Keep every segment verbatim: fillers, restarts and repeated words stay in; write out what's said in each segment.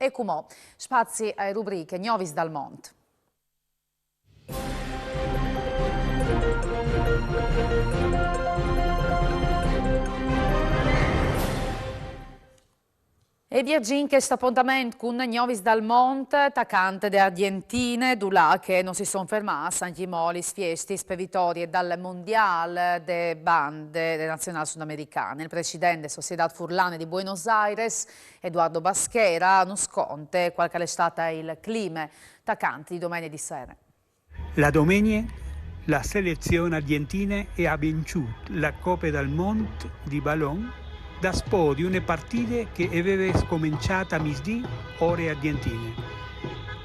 E cumò, spazi ae rubriche Gnovis dal Mont. E vierzìn chest apontament cun Gnovis dal Mont, tacant de Argjentine, dulà che no si son fermâts ancjemò lis fiestis pe vitorie dal Mondiâl de bande de nazionâl sudamericane. Il president de Sociedât Furlane di Buenos Aires, Eduardo Baschera, nus conte cuâl che al è stât il clime tacant di domenie di sere. La domenie la selezion argjentine e à vinçût la Cope dal Mont di balon daspò di une partide che e veve scomençât a misdì, ore argjentine.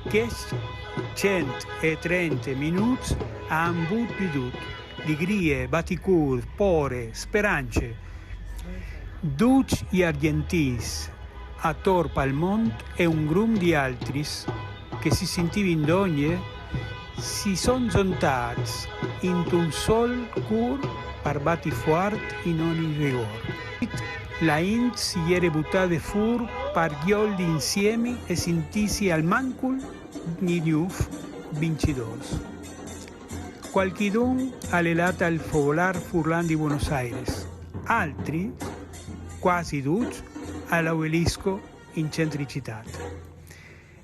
Chescj cent e trente minûts a àn vût di dut, ligrie, baticûr, pôre, sperance. Ducj i argjentins ator pal mont e un grum di altris che si sintivin dongje si son zontâts intun sol cûr par bati fuart in ogni rigôr. La int si jere butade fûr par gjoldi insiemi e sintîsi almancul di gnûf vincidôrs. Cualchidun al è lât al Fogolâr Furlan di Buenos Aires, altris, cuasi ducj, al Obelisco in centri citât.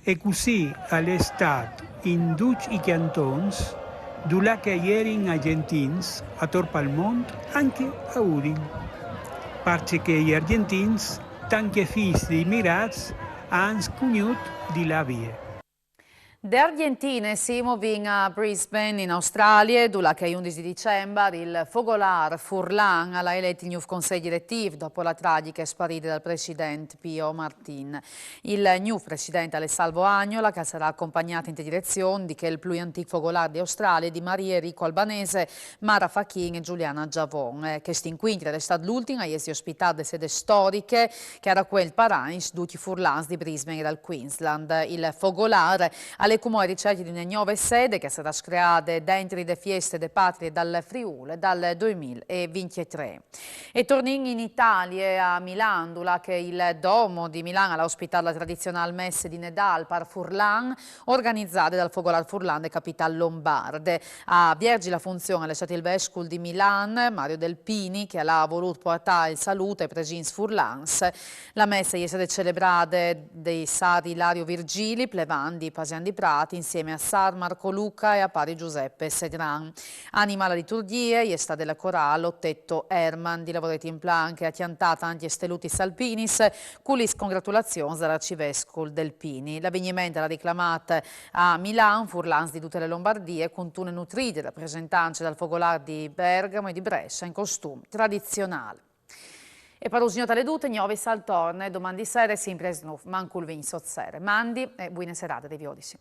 E cussì al è stât in ducj i cjantons, dulà che a jerin argjentins ator pal mont, ancje a Udin. Parcè che i argjentins, tant che fîs di emigrâts, a àn scugnût di lâ vie. De Argjentine si movìn a Brisbane, in Australie, dulà che a undis di Dicembar il Fogolâr Furlan al à elet il gnûf consei diretîf dopo la tragjiche sparide dal president Pio Martin. Il gnûf president al è Salvo Agnola, che al sarà acompagnât inte direzion di chel plui antîc fogolâr di Australie di Marie Rico Albanese, Mara Fachin e Giuliana Giavon. Eh, chest incuintri al è stât l'ultin a jessi ospitât de sede storiche che a racuent par agns ducj i furlans di Brisbane e dal Queensland. Il Fogolâr al è cumò ae ricercje di une gnove sede che e sarà screade dentri de fieste de Patrie dal Friûl dal doi mil e vincjetrê. E tornìn in Italie, a Milan, dulà che il Domo di Milan al à ospitât la tradizionâl messe di Nedâl par furlan, organizade dal Fogolâr Furlan de Capitâl Lombarde. A vierzi la funzion al è stât il vescul di Milan, Mario Delpini, che al à volût puartâ il salût ai presints furlans. La messe e je stade celebrade di sâr Ilario Virgili, plevan di Pasian di Prât, insiemi a sâr Marco Luca e a pari Giuseppe Sedran. A animâ la liturgjie e je stade la corâl Otetto Hermann di Lavoret in Plan, che e à cjantât ancje Stelutis Alpinis, cu lis congratulazions dal arcivescul Delpini. L'avigniment al à riclamât a Milan furlans di dute la Lombardie, cuntune nutride rapresentance dal Fogolâr di Bergamo e di Brescia in costum tradizionâl. E par usgnot al è dut, Gnovis al torne doman di sere, simpri aes nûf mancul vincj sot sere. Mandi e buine serade, riviodisi.